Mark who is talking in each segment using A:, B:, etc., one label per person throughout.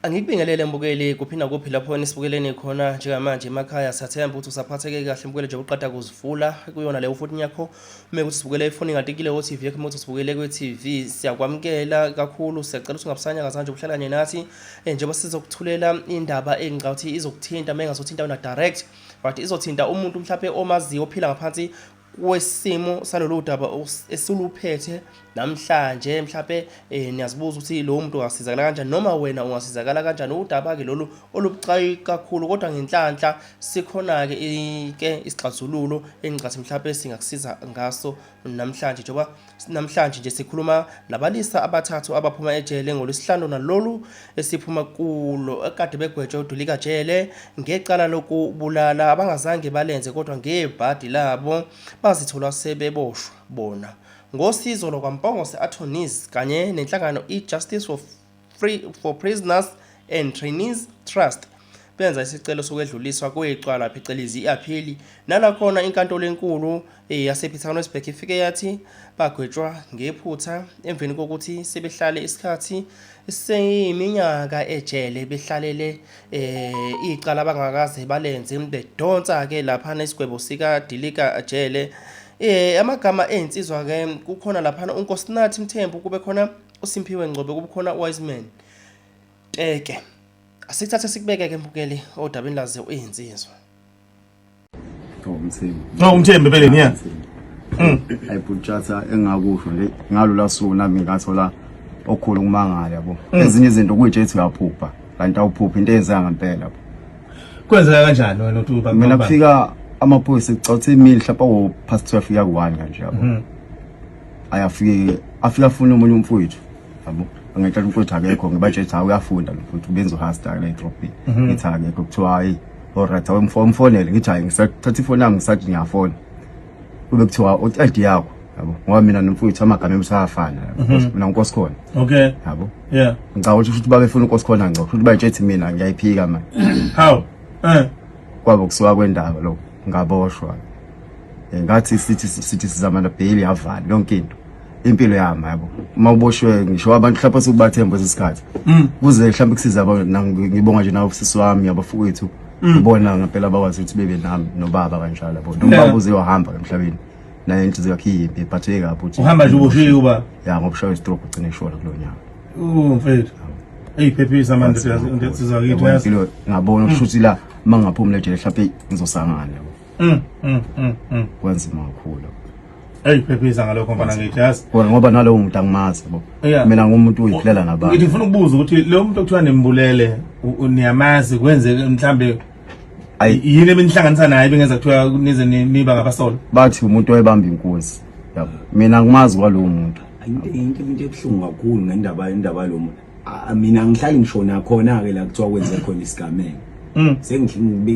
A: Angikubingelele mbukeli kuphi nakuphi lapho nisibukeleni khona njengamanje emakhaya. Siyathemba ukuthi usaphatheke kahle mbukeli njengoba uqeda kuzivula kuyona leyo foni yakho, uma ukuthi sibukele ifoni ngatikile ko-TV yakho, uma ukuthi sibukele kwi-TV, siyakwamukela kakhulu. Siyacela ukuthi ungabusanyakaza nje uhlala kanye nathi njengoba sizokuthulela indaba engicabanga ukuthi izokuthinta, uma ingazothinta wena direct but izothinta umuntu mhlawumbe omaziyo ophila ngaphansi kwesimo salolu daba esiluphethe namhlanje. Mhlawumbe niyazibuza ukuthi lowo muntu ungasizakala kanjani noma wena ungasizakala kanjani. Udaba-ke lolu olubucayi kakhulu, kodwa ngenhlanhla sikhona-ke ke isixazululo engicathi mhlawumbe singakusiza ngaso namhlanje, njengoba namhlanje nje sikhuluma nabalisa abathathu abaphuma ejele ngoLwesihlanu nalolu esiphuma kulo, ekade begwetshwe udilikajele ngecala lokubulala abangazange balenze, kodwa ngebhadi labo bazithola sebeboshwa bona. Ngosizo lwakwaMpongose Attorneys kanye nenhlangano i-Justice for Free for Prisoners and Trainees Trust benza isicelo sokwedluliswa kwecala, phecelezi i-aphili, nalakhona inkantolo enkulu yasePietermaritzburg ifike yathi bagwetshwa ngephutha emveni kokuthi sebehlale isikhathi seyiminyaka ejele behlalele icala abangakaze balenze, bedonsa-ke laphana isigwebo sikadilika jele. Amagama ey'nsizwa-ke kukhona laphana uNkosinathi Mthembu, kube khona uSimphiwe Ngcobe, kube khona uWiseman Teke. Asithathe sikubeke-ke mbukeli odabeni lazo iy'nsizwa.
B: Umthembu.
C: No, uMthembu empeleni, yeah.
B: Hayi bhuti, engakusho nje ngalula suku nami ngathola okukhulu ukumangala, yabo. Ezinye izinto kuyitshe uyaphupha, kanti awuphuphi, into eyenzeka ngempela, yabo.
C: Kwenzeka kanjani wena uthi
B: Mina kufika amaphoyisa kucawuthe imini mhlawumbe awo past 12 kuya ku-1 kanje, yabo. Ayafike afika afuna omunye umfowethu, yabo. Ngiyatshela umfowethu akekho, ngibatshela ukuthi hayi, uyafunda lo mfowethu, ubenza uhasta la edrobheni. Ngithi akekho, kuthiwa hayi, alright, awumfonele. Ngithi hayi, ngisathatha ifoni yami, ngisathi ngiyafona, kube kuthiwa uthi ID yakho, yabo, ngoba mina nomfowethu amagama ethu ayafana, yabo. Mina uNkosikhona. Yabo. Ngicabanga ukuthi futhi babefuna uNkosikhona ngco, futhi bayitshethi mina ngiyayiphika manje.
C: How?
B: Kwabo kusuka kwendaba lokho, ngaboshwa. Ngathi sithi sizama na bail, yavala yonke into, impilo yami, yabo. Uma uboshwe, ngisho abantu mhlawumbe sekubathemba kwesikhathi kuze mhlawumbe kusiza abantu. Ngibonga nje nawe sisi wami, abafowethu, ngibona ngempela bakwazi ukuthi bebe nami nobaba kanjalo, yabo. Noma uze wahamba emhlabeni naye, inhliziyo yakhe iyimbi, iphatheke kabi ukuthi
C: Uhamba nje uboshiwe uba.
B: Ya, ngoba ushaywe stroke, ugcine eshona kulo nyaka.
C: Oh mfethu. Hey, phephisa manje sizwa kithi,
B: Yabo,
C: yazi.
B: Impilo ngabona ukuthi la uma ngingaphumi lejele mhlawumbe ngizosangana, yabo. Kwanzima kakhulu.
C: Hey, phephisa ngalokho mfana, ngithi yazi.
B: Kodwa ngoba nalowo muntu angimazi, yabo. Mina ngumuntu uyiphilela nabantu.
C: Ngithi ngifuna ukubuza ukuthi lo muntu okuthiwa nimbulele niyamazi, kwenzeke mhlambe
B: Ayi.
C: yini ebenihlanganisa naye bengenza kuthiwa nize niba ngabasolo?
B: Bathi umuntu oyebamba inkunzi, yabo. Mina angimazi kwalowo muntu.
D: Into ebuhlungu kakhulu ngendaba indaba lo muntu, mina ngihlali ngishona khona-ke la kuthiwa kwenze khona isigameko.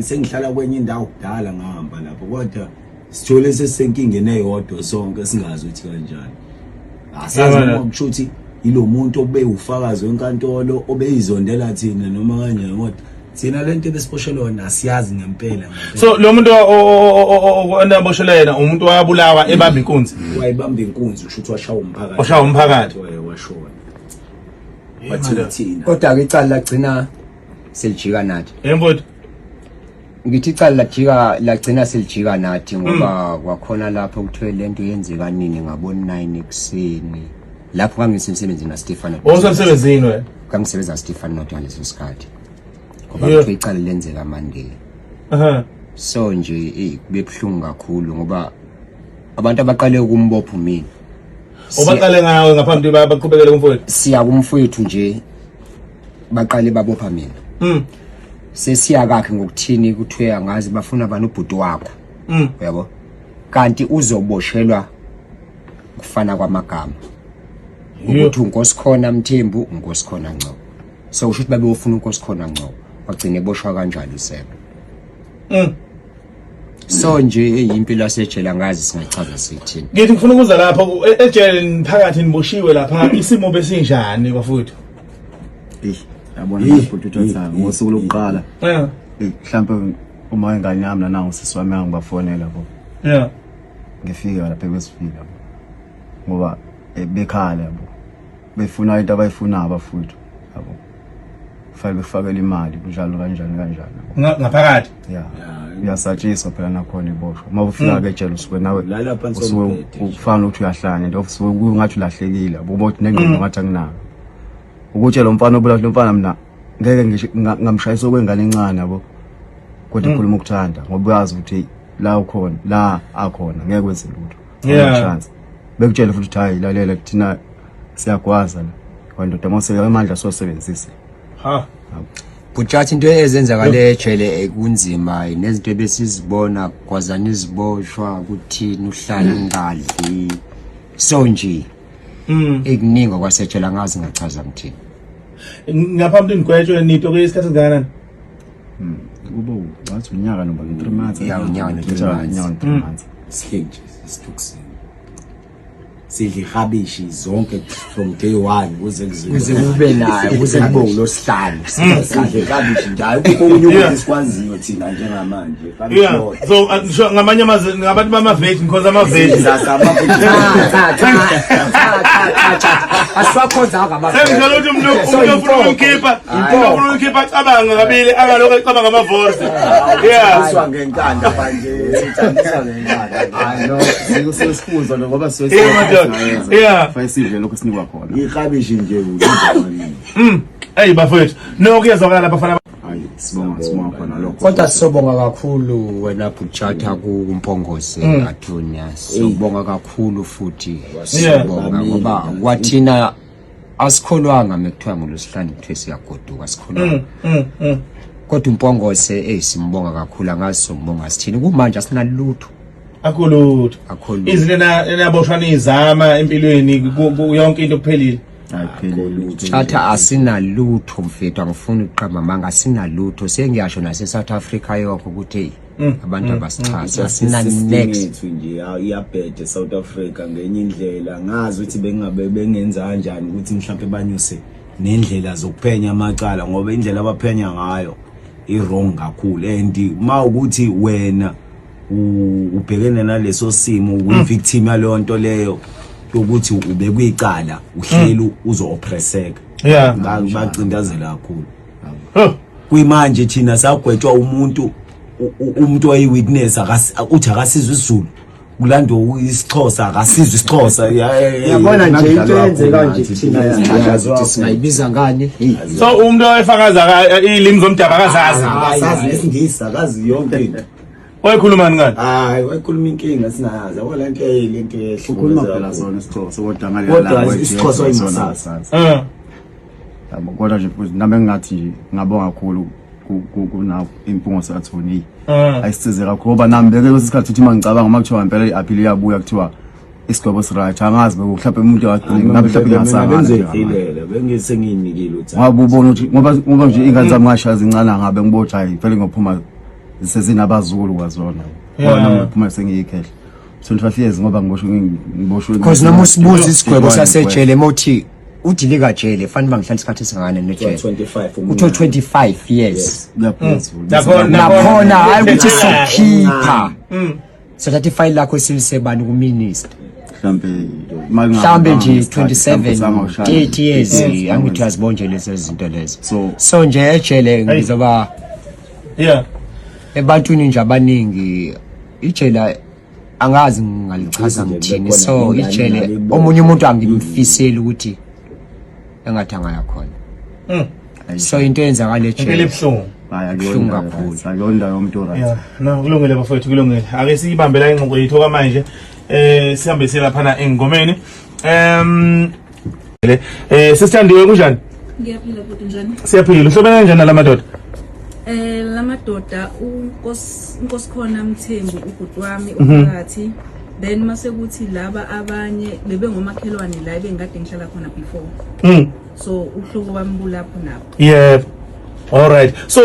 D: Sengihlala kwenye indawo kudala ngahamba lapho, kodwa sithole sesisenkingeni eyodwa sonke, singazi ukuthi kanjani, asazi noma kusho ukuthi yilo muntu obe ufakazi wenkantolo obeyizondela thina noma kanjani, kodwa thina lento ebesiboshelwe yona asiyazi ngempela ngempela.
C: So lo muntu onaboshelwe yena umuntu wayabulawa ebamba inkunzi.
D: Wayebamba inkunzi, kusho ukuthi washawa umphakathi.
C: Washawa umphakathi.
D: Washona, wathina thina.
E: Kodwa-ke icala lagcina selijika nathi.
C: Yemfowethu.
E: Ngithi icala lajika, lagcina selijika nathi, ngoba kwakhona lapho kuthiwe lento yenzeka nini, ngabo 9 ekuseni, lapho ngangisemsebenzini naStefano.
C: Wawusemsebenzini wena?
E: Ngangisebenza Stefano Not ngaleso sikhathi, ngoba kuthiwe icala lenzeka Monday. So nje kube buhlungu kakhulu ngoba abantu abaqale ukumbopha mina.
C: Ubaqale ngawe ngaphambi baqhubekele kumfowethu.
E: Siya kumfowethu nje, baqale babopha mina. Sesiya kakhe ngokuthini, kuthiwe angazi bafuna bani, ubhuti wakho. Uyabo, kanti uzoboshelwa kufana kwamagama, ukuthi uNkosikhona Mthembu, uNkosikhona Ngcobo, so usho ukuthi babeyofuna uNkosikhona Ngcobo, wagcina eboshwa kanjalo usebe. So nje impilo yasejele angazi singachaza sithini.
C: Ngithi ngifuna ukuza lapho ejele niphakathi niboshiwe lapha, isimo besinjani bafowethu?
B: Eh, yabona bhuti uThathanga ngosuku lokuqala. Mhlawumbe uma ingane yami nana usisi wami angibafonela, yabo. Ngifika lapha kwesifika, yabo. Ngoba bekhala, yabo. Befuna into abayifunayo abafowethu, yabo. Kufanele befakele imali njalo kanjani kanjani.
C: Ngaphakathi.
B: Yeah. Uyasatshiswa phela nakhona iboshwa. Uma ufika ke ejele usuke nawe
D: Lala phansi
B: usuke
D: kombhede nje.
B: ufana ukuthi uyahlanya nje usuke kungathi ulahlekile. Ububa ukuthi nengqondo ngathi anginayo. Ukutshela umfana obula lo mfana mina ngeke ngisho ngamshayisa okwengane encane yabo. Kodwa ukhuluma ukuthanda ngoba uyazi ukuthi la ukhona la akhona ngeke wenze lutho. Chance. Bekutshela futhi ukuthi hayi lalela thina siyagwaza la. Wandoda mose amandla sosebenzise.
C: Ha.
E: Bhutshathi into ezenzakala ejele kunzima nezinto ebesizibona kwazana iziboshwa kuthini uhlala ungadli so nje ekuningi okwasejele angazi ngachaza ngithini.
C: Ngaphambi nigwetshwe nito ke isikhathi esingakanani?
B: Kube ngathi unyaka noma 3 months.
E: Yeah, unyaka no 3 months.
B: Unyaka no 3 months.
D: Sihleli nje sithukusile. Sidla ihabishi zonke from day one kuze
E: kuze kube nayo kuze kube ulosihlanu.
D: Sidla ihabishi nje ayikho okunye ukudla esikwaziyo thina njengamanje. Ihabishi
C: Yeah.
D: yodwa.
C: So ngisho ngamanye amazwi ngabantu bama-veg ngikhonza ama-veg.
E: Cha cha cha cha cha asiwakhonzanga ama
C: Sengithola ukuthi umuntu ofuna ukumkhipha, umuntu ofuna ukumkhipha acabanga kabili angalokhu ecabanga ama-vorse. Yeah.
D: Siswa ngenkanda manje, sithandiswa ngenkanda.
B: Hayi no, sikusifuza lo ngoba siwe
C: Yeah, madoda. Yeah.
B: Fanele sidle lokho sinikwa khona.
D: Ihabishi nje udla kaningi.
C: Hey bafowethu, no kuyezwakala bafana.
B: Hayi sibonga khona lokho.
E: Kodwa sobonga kakhulu wena Bhutshatha kuMpongose Athunya. Sobonga kakhulu futhi. Sibonga ngoba kwathina asikholwanga mekuthiwa ngolosihlanu kuthiwe siyagoduka asikholwanga. Kodwa uMpongose hey simbonga kakhulu angazi sombonga sithini kumanje asinalutho.
C: Akulutho.
E: Akho lutho.
C: Izinto enaboshwa nizama empilweni yonke into kuphelile.
B: Ayiphelile.
E: Tshatha asinalutho mfethu angifuni ukuqamba manga asinalutho sengiyasho nase South Africa yonke ukuthi hey abantu abasixhasa asina next
D: yethu nje iyabheda eSouth Africa ngenye indlela ngazi ukuthi bengabe bengenza kanjani ukuthi mhlawumbe banyuse nendlela zokuphenya amacala ngoba indlela abaphenya ngayo i-wrong kakhulu and uma ukuthi wena ubhekene naleso simo uyi-victim yaleyo nto leyo yokuthi ubekwicala uhleli uzo-oppresseka. Bacindazela kakhulu. Kuyimanje thina sagwetshwa umuntu umuntu oyi-witness uthi akasizwe isiZulu kulandwa isiXhosa akasizwe isiXhosa.
E: Yabona nje into eyenzeka nje thina ukuthi singayibiza ngani.
C: So umuntu oyefakaza ilimi zomdabu akazazi.
D: Akasazi nesingisi akazi yonke into.
C: Wayekhulumani ngani?
D: Hayi wayekhuluma inkinga singayazi. Yabo lento lento
B: Ukhuluma phela sona isiXhosa kodwa ngale
D: Kodwa isiXhosa wayengasazi.
B: Yabo kodwa nje futhi nami engingathi nje ngabonga kakhulu kuna iMpungose attorney. Ayisize kakhulu ngoba nami beke kwesikhathi ukuthi uma ngicabanga uma kuthiwa ngempela i-appeal iyabuya kuthiwa isigwebo si-right angazi beku mhlawumbe umuntu agcine ngabe mhlawumbe ngingasanga
D: Bengizoyifilela bengise ngiyinikile uthi
B: ngoba ubona ukuthi ngoba nje ingane zami ngashaya zincane ngabe ngibona ukuthi hayi vele ngophuma sezinabazukulu kwazona ngoba nami ngiphuma sengiyikhehla 25 years ngoba ngiboshwe
E: Because noma usibuza isigwebo sasejele mothi udilika jele fanele bangihlala isikhathi esingakanani nejele
D: 25
E: utho 25 years
B: kuyaphezulu
E: nakhona hayi ukuthi sokhipha sothatha ifayili lakho silisebani kuminister
B: mhlambe
E: mhlambe nje 27 30 years angithi uyazibona nje lezo zinto lezo so nje ejele ngizoba
C: Yeah.
E: ebantwini nje abaningi ijele angazi ngingalichaza ngithini so ijele omunye umuntu angimfiseli ukuthi engathi angaya khona so into eyenzakala
C: Impela
E: ejele
C: ibuhlungu.
B: hayi
E: Buhlungu kakhulu.
B: akuyona indawo yomuntu right
C: Yeah, no kulungile bafowethu kulungile. Ake siyibambe la ingxoxo yethu okwamanje. Sihambe siye laphana engomeni. Sisithandiwe kunjani?
F: Ngiyaphila bhuti njani?
C: Siyaphila. Uhlobene kanjani nalamadoda?
F: Lamadoda uNkosikhona Mthembu ubhuti wami uphakathi. Then mase kuthi laba abanye bebengomakhelwane la ebengikade ngihlala khona before. So uhlobo bami bulapho nabo.
C: Yeah. All right. So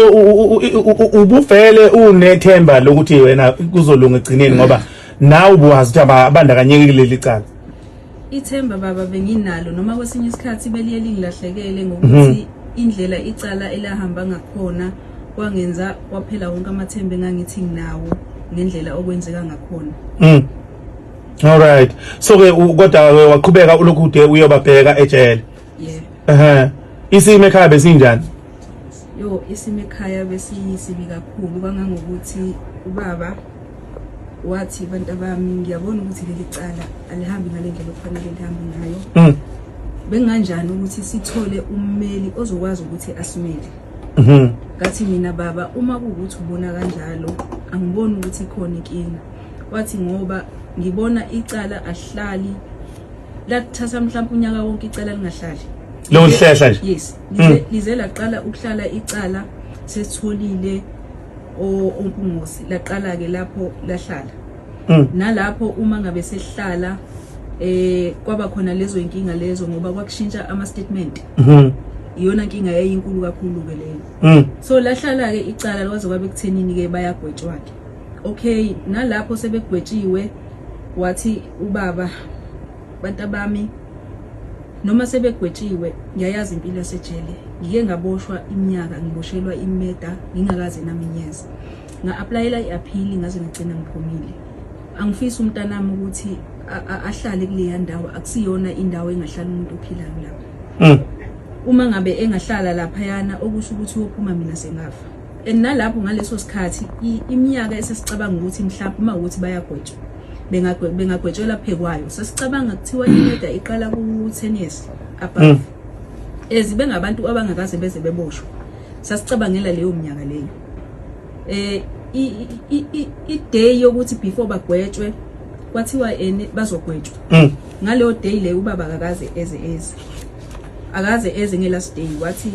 C: ubuvele unethemba lokuthi wena kuzolunga egcineni ngoba nawe ubuwazi ukuthi abandakanyeki kuleli cala.
F: Ithemba baba benginalo noma kwesinye isikhathi beliye lingilahlekele ngokuthi indlela icala elahamba ngakhona kwangenza kwaphela wonke amathemba engangithi nginawo ngendlela okwenzeka ngakhona.
C: All right. So ke kodwa ke waqhubeka ulokhu ude uyobabheka ejele.
F: Yeah.
C: Isimo ekhaya besinjani?
F: Yo, isimo ekhaya besiyisibi kakhulu kangangokuthi ubaba wathi bantu bami ngiyabona ukuthi leli cala alihambi ngale ndlela okufanele lihambe ngayo. Benganjani ukuthi sithole ummeli ozokwazi ukuthi asimele. Ngathi mina baba uma kuwukuthi ubona kanjalo angiboni ukuthi ikhona inkinga. Wathi ngoba ngibona icala ahlali lathatha mhlawumbe unyaka wonke icala lingahlali.
C: Lo lihlehla nje.
F: Yes, lize laqala ukuhlala icala sesitholile oMpungose laqala ke lapho lahlala. Nalapho uma ngabe sehlala kwaba khona lezo inkinga lezo ngoba kwakushintsha ama statement. Iyona nkinga yayinkulu kakhulu ke leyo. So lahlala ke icala lwaze kwabe kuthenini ke bayagwetshwa ke. Okay, nalapho sebegwetshiwe wathi ubaba bantabami noma sebegwetshiwe ngiyayazi impilo yasejele, ngike ngaboshwa iminyaka ngiboshelwa imeda ngingakaze nami ngiyeze. Nga-applyela i-appeal ngaze ngagcina ngiphumile. Angifisi umntanami ukuthi ahlale kuleya ndawo, akusiyona indawo engahlala umuntu ophilayo lapha. Uma ngabe engahlala laphayana okusho ukuthi uyophuma mina sengafa. And nalapho ngaleso sikhathi iminyaka esesicabanga ukuthi mhlawumbe uma ukuthi bayagwetshwa bengagwetshelwa phekwayo sesicabanga kuthiwa imeda iqala ku-10 years above. Ezi bengabantu abangakaze beze beboshwa, sasicabangela leyo minyaka leyo. I-day yokuthi before bagwetshwe kwathiwa ene bazogwetshwa. Ngaleyo day leyo ubaba akakaze eze akaze eze nge-last day, wathi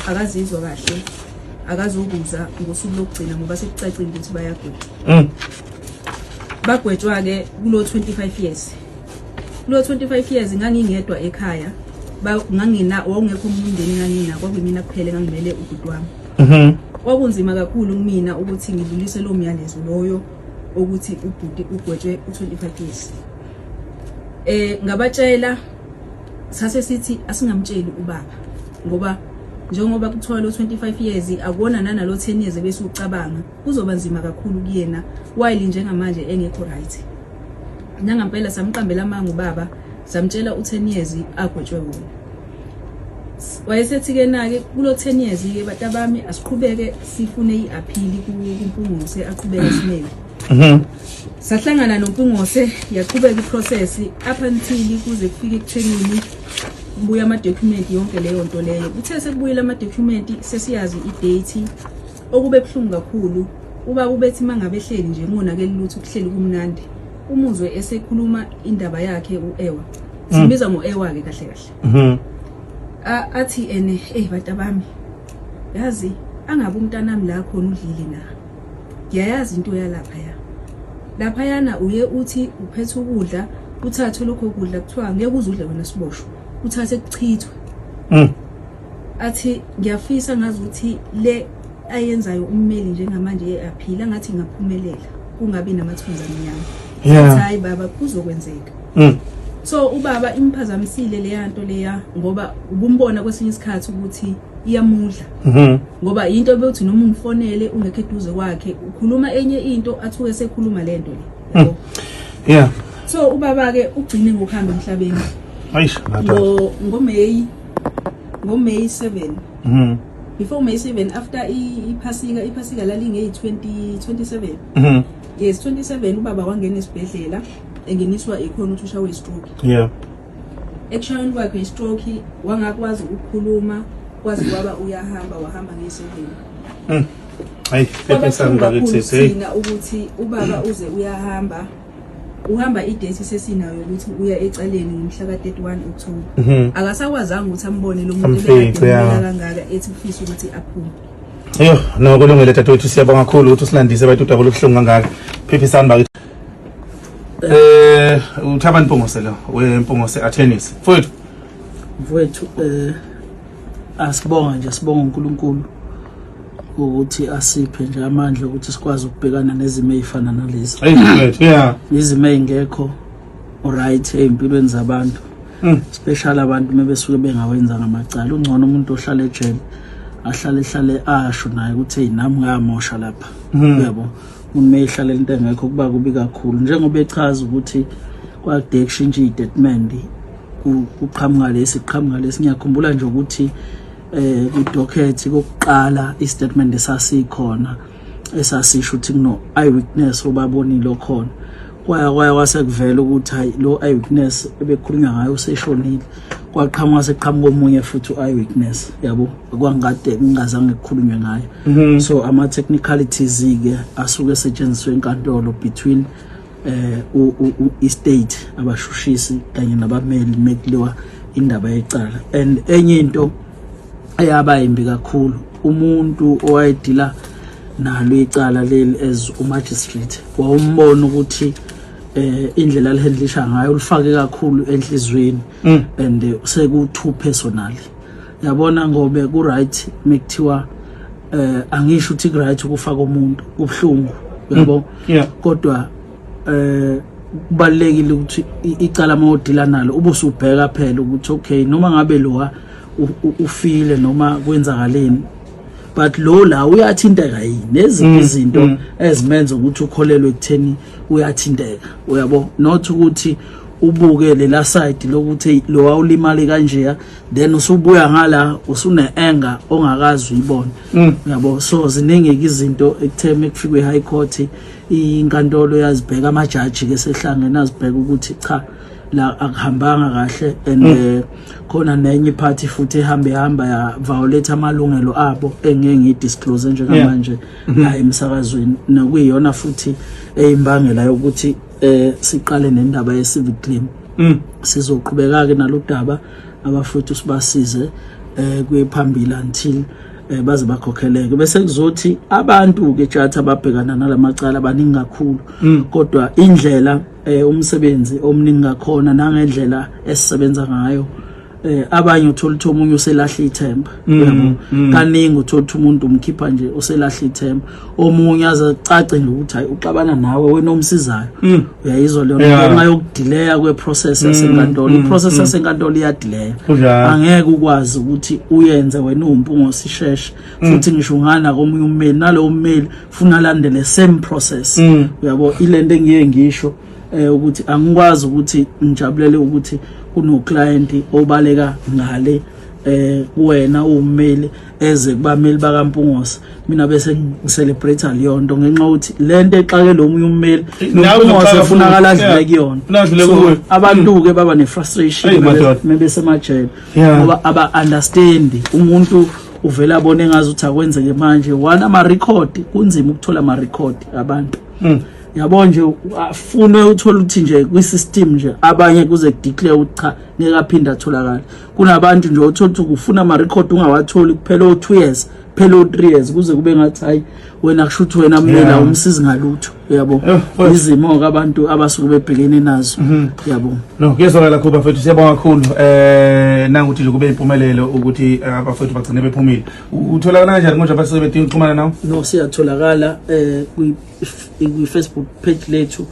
F: akazizwa kahle akazokuza ngosuku lokugcina ngoba sekucacile ukuthi bayagwetshwa. Bagwetshwa ke kulo 25 years. Kulo 25 years ngangingedwa ekhaya, ngangina wawungekho umndeni ngangina kwakuyimina kuphela engangimele ubhuti wami. Kwakunzima kakhulu kumina ukuthi ngidlulise lo myalezo loyo ukuthi ubhuti ugwetshwe u25 years. Ngabatshela sase sithi asingamtsheli ubaba ngoba njengoba kuthiwa lo 25 years akuwona nanalo 10 years bese ucabanga kuzoba nzima kakhulu kuyena while njengamanje engekho right. Nangampela samqambela amanga ubaba, samtshela u10 years agwetshwe wona. Wayesethi ke na-ke kulo 10 years ke batabami asiqhubeke sifune i-appeal kuMpungose aqhubeke simele. Sahlangana noMpungose yaqhubeka iprocess up until kuze kufike ekuthenini kubuya ama-document yonke leyo nto leyo. Kuthe sekubuyile ama-document sesiyazi i-date. Okube buhlungu kakhulu ubaba ubethi mangabe ehleli nje ngonakeli lutho kuhleli kumnandi umuzwe esekhuluma indaba yakhe uEwa. Simbiza ngoEwa ke kahle kahle. Athi ene hey bantabami yazi angabe umntanami la khona udlile na, ngiyayazi into yalapha ya laphayana uye uthi uphethe ukudla uthathe lokho kudla kuthiwa ngeke uzudle wena siboshwe uthathe kuchithwe. Athi ngiyafisa ngazi ukuthi le ayenzayo ummeli njengamanje ye-appeal ngathi ingaphumelela kungabi namathunzi amnyama. Hayi baba kuzokwenzeka. So ubaba imphazamisile leya nto leya ngoba ubumbona kwesinye isikhathi ukuthi iyamudla. Ngoba into ebewuthi noma umfonele ungekho eduze kwakhe ukhuluma enye into athuke sekhuluma lento le.
C: Yeah.
F: So ubaba ke ugcine ngokuhamba emhlabeni.
C: Ayish
F: ngo May 7. Before May 7 after iphasika lalinge 2027. Yes, 27 ubaba wangena esibhedlela engeniswa ikhona ukuthi ushawe stroke.
C: Yeah.
F: Ekushayweni kwakhe istroke wangakwazi ukukhuluma kwazi kwaba uyahamba wahamba nge7.
C: Hayi, phephisa bakithi
F: hey. Ukuthi ubaba uze uyahamba uhamba idate sesinayo ukuthi uya ecaleni ngomhla ka31 October. Akasakwazanga ukuthi ambone lo muntu ebekade kangaka ethi ufisa ukuthi aphume.
C: Yo, no kulungile dadewethu, siyabonga kakhulu ukuthi usilandise bathi udaba olubuhlungu kangaka. Phephisani bakithi. uThabani Mpungose lo, weMpungose Attorneys. Mfowethu.
G: Mfowethu asibonga nje, sibonga uNkulunkulu ukuthi asiphe nje amandla ukuthi sikwazi ukubhekana nezimo ezifana nalezi.
C: Hey mfowethu, yeah.
G: Izimo ezingekho right ezimpilweni zabantu. Especially abantu mebesuke bengawenza ngamacala. Ungcono umuntu ohlala ejele ahlale hlale asho naye ukuthi hey nami ngamosha lapha. Uyabo? Umuntu meyihlala into engekho kuba kubi kakhulu njengoba echaza ukuthi kwakude kushintsha i-statement kuqhamuka lesi kuqhamuka lesi. Ngiyakhumbula nje ukuthi Kwi-docket kokuqala i-statement esasikhona esasisho ukuthi kuno eyewitness obabonile okhona, kwaya kwaya kwase kuvela ukuthi hayi, lo eyewitness ebekhulunywa ngayo useshonile. Kwaqhamuka seqhamuka omunye futhi u-eyewitness, yabo, kwangikade kungazange kukhulunywe ngayo. So ama technicalities ke asuke esetshenziswe enkantolo between i-state, abashushisi kanye nabameli mekuliwa indaba yecala. And enye into eyaba yimbi kakhulu, umuntu owayedila nalo icala leli as umagistrate, wawumbona ukuthi indlela alihandlisha ngayo ulifake kakhulu enhlizweni and seku too personal, yabona, ngobe ku right mekuthiwa angisho ukuthi ku right ukufaka umuntu kubhlungu, yabo. Kodwa kubalekile ukuthi icala mawudila nalo ubusubheka phela ukuthi okay, noma ngabe lowa ufile noma kwenzakaleni, but lo la uyathinteka yini nezinye izinto ezimenza ukuthi ukholelwe ekutheni uyathinteka, uyabo, not ukuthi ubuke lela side lokuthi lo awulimali kanjeya, then usubuya ngala usune anger ongakazi uyibona, uyabo. So ziningi izinto ekutheni kufikwe high court, inkantolo yazibheka, amajaji ke sehlangene azibheka ukuthi cha, la akuhambanga kahle. And khona nenye iphathi futhi ehambe hamba ya violate amalungelo abo engeke ngidisclose njengamanje la emsakazweni, nokuyiyona futhi eyimbangela yokuthi siqale nendaba ye civic claim. Sizoqhubeka ke nalodaba, abafowethu sibasize kuye phambili until baze bakhokheleke. Bese kuzothi abantu ke tjatha ababhekana nalamacala baningi kakhulu, kodwa indlela umsebenzi omningi ngakhona nangendlela esisebenza ngayo, abanye uthola ukuthi omunye uselahla ithemba, uyabo. Kaningi uthola ukuthi umuntu umkhipha nje uselahla ithemba, omunye aze cace nje ukuthi hayi, uxabana nawe wena omsizayo, uyayizwa leyo ngenxa yokudelaya kweprocess yasenkantolo. Iprocess yasenkantolo iyadelaya. Angeke ukwazi ukuthi uyenze wena uwumpungo sisheshe, futhi ngisho ungana komunye ummeli, nalowo mmeli funa alandele same process, uyabo. Ilento engiye ngisho ukuthi angikwazi ukuthi ngijabulele ukuthi kuno client obaleka ngale kuwena ummeli eze kubameli bakaMpungose, mina bese ngicelebrate leyo nto ngenxa yokuthi lento exake lo munye ummeli
C: Nawe
G: noMpungose
C: uzoxaka
G: efunakala
C: futhi,
G: adlule kuyona.
C: Funa adlule
G: So,
C: kuwe.
G: abantu ke baba ne frustration
C: Hey, madoda.
G: mebesemajele ngoba aba understand. Umuntu uvela abone ngazi ukuthi akwenzeke manje one ama record, kunzima ukuthola ama record abantu, yabo nje, afune uthola ukuthi nje kwi system nje abanye kuze kudeclare ukuthi cha, ngeke aphinde atholakale. Kunabantu nje othola ukuthi ufuna ama record ungawatholi kuphela o 2 years, phela o 3 years, kuze kube ngathi hayi, wena kusho ukuthi wena mmeli awumsizi ngalutho, uyabo. Izimo ke abantu abasuke bebhekene nazo, yabo.
C: No, kuyezwakala kakhulu bafethu, siyabonga kakhulu. Nangukuthi nje kube impumelelo ukuthi abafethu bagcine bephumile. Utholakala kanjani konje abasebedinga ukuxhumana nawe?
G: No, siyatholakala kwi Facebook page lethu.